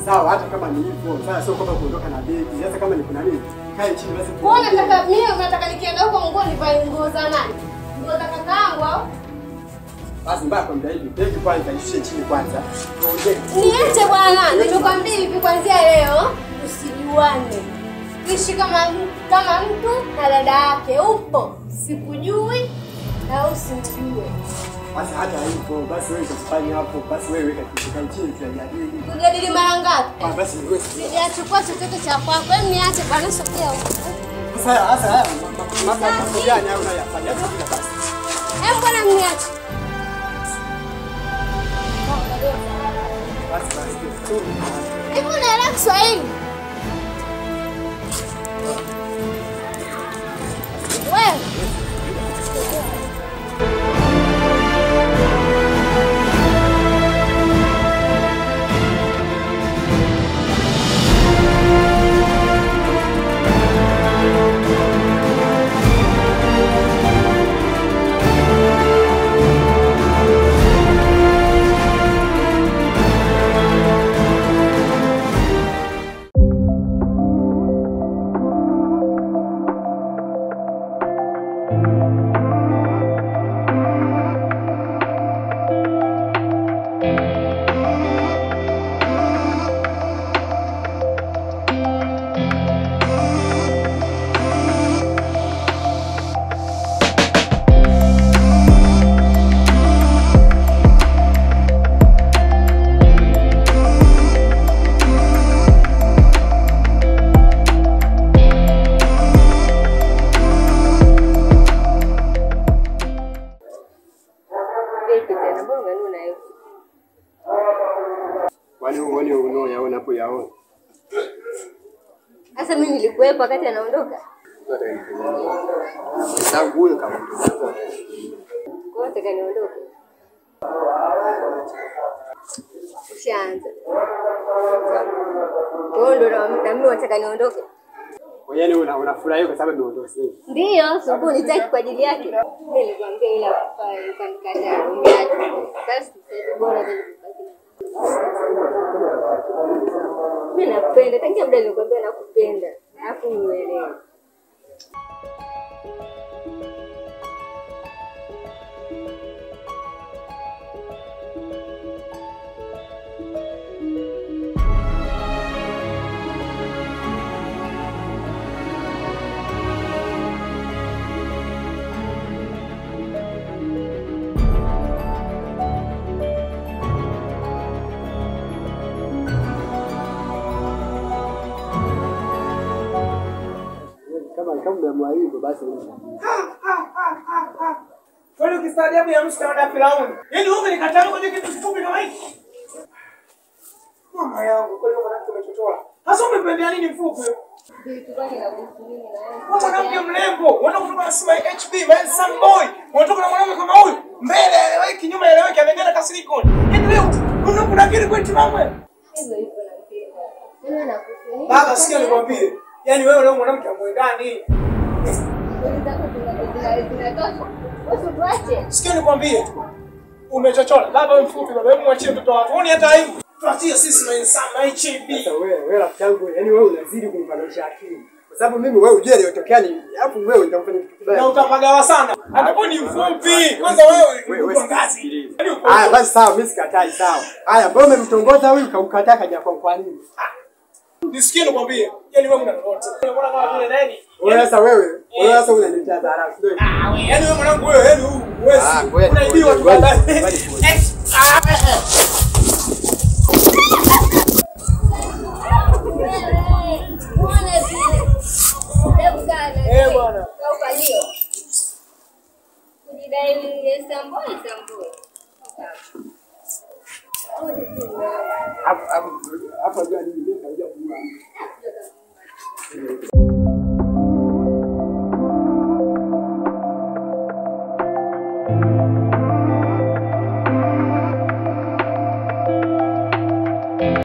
Sawa, hata kama ni hivyo. Sasa sio kwamba kuondoka na begi. Sasa kama ni kuna nini? Kae chini basi. Kwa nataka mimi nataka nikienda huko nguo nivae nguo za nani? Nguo za kakaangu au? Basi mbaya kwa muda hivi. Begi kwanza ishie chini kwanza. Tuongee. Niache bwana, nimekwambia hivi kuanzia leo usijuane. Ishi kama mtu na dada yake. Upo, sikujui na usimjue. Basi hata hivyo, basi wewe utakufanya hapo, basi wewe weka kitu chini tunajadili. Tujadili mara ngapi? Ah, basi wewe sijachukua chochote cha kwako. Wewe niache bwana, sogea huko. Sasa haya mambo gani hayo unayafanya? Basi. Hebu bwana niache. Basi basi. Hebu unaelewa Kiswahili? Wewe Sasa mimi nilikuwepo wakati anaondoka. Tangu huyo kaondoka. Kwa nataka niondoke. Ushaanza. Kwa ndo na mimi nataka niondoke. Kwa yaani unafurahi kwa sababu niondoke. Ndio, sababu nitaki kwa ajili yake. Mimi nilikwambia ila kufai ukanikataa, umeacha. Sasa bora zaidi kubaki. Mimi nakupenda, tangia muda nilikwambia nakupenda. Alafu uelewe. Kama hivyo basi Kwani ukistaajabu ya mtu anaenda Firauni. Yaani wewe nikataa kwenye kitu kifupi kama hiki. Mama yangu, kwa hiyo mwanamke umechotoa. Hasa umependea nini mfupi? Wewe mwanamke mrembo, unataka kutoka na Sima HB, handsome boy. Unatoka na mwanamke kama huyu, mbele eleweki, nyuma eleweki, ameganda ka silicone. Yaani wewe unakuna akili kweli timamu wewe? Hivyo hivyo nampenda. Mimi nakufunika. Baba sikia nikwambie. Yaani wewe leo mwanamke amuendani. Sikia nikwambie. Umechochola. Baba wewe mfupi baba, hebu mwachie mtoto wako. Huoni hata aibu. Tuachie sisi na insana HB. Sasa wewe rafiki yangu, yaani wewe unazidi kunipandisha akili. Kwa sababu mimi wewe ujue aliyotokea ni alafu wewe nitamfanya kitu kibaya. Na utapagawa sana. Atakuwa ni mfupi. Kwanza wewe uko ngazi. Haya basi sawa, mimi sikatai sawa. Haya, mbona umemtongoza huyu kaukataa kaja kwa nini? Nisikie nikwambie. Yaani wewe una lolote. Unaona kama vile nani? Wewe sasa wewe sasa unaniletea dharau, sio? Ah wewe, yaani wewe mwanangu wewe, yaani huwezi. Unaibiwa tu baba. Eh bwana. Kaukalio. Kujidai ni samboy samboy. Hapo hapo jua nini nikaja kuua.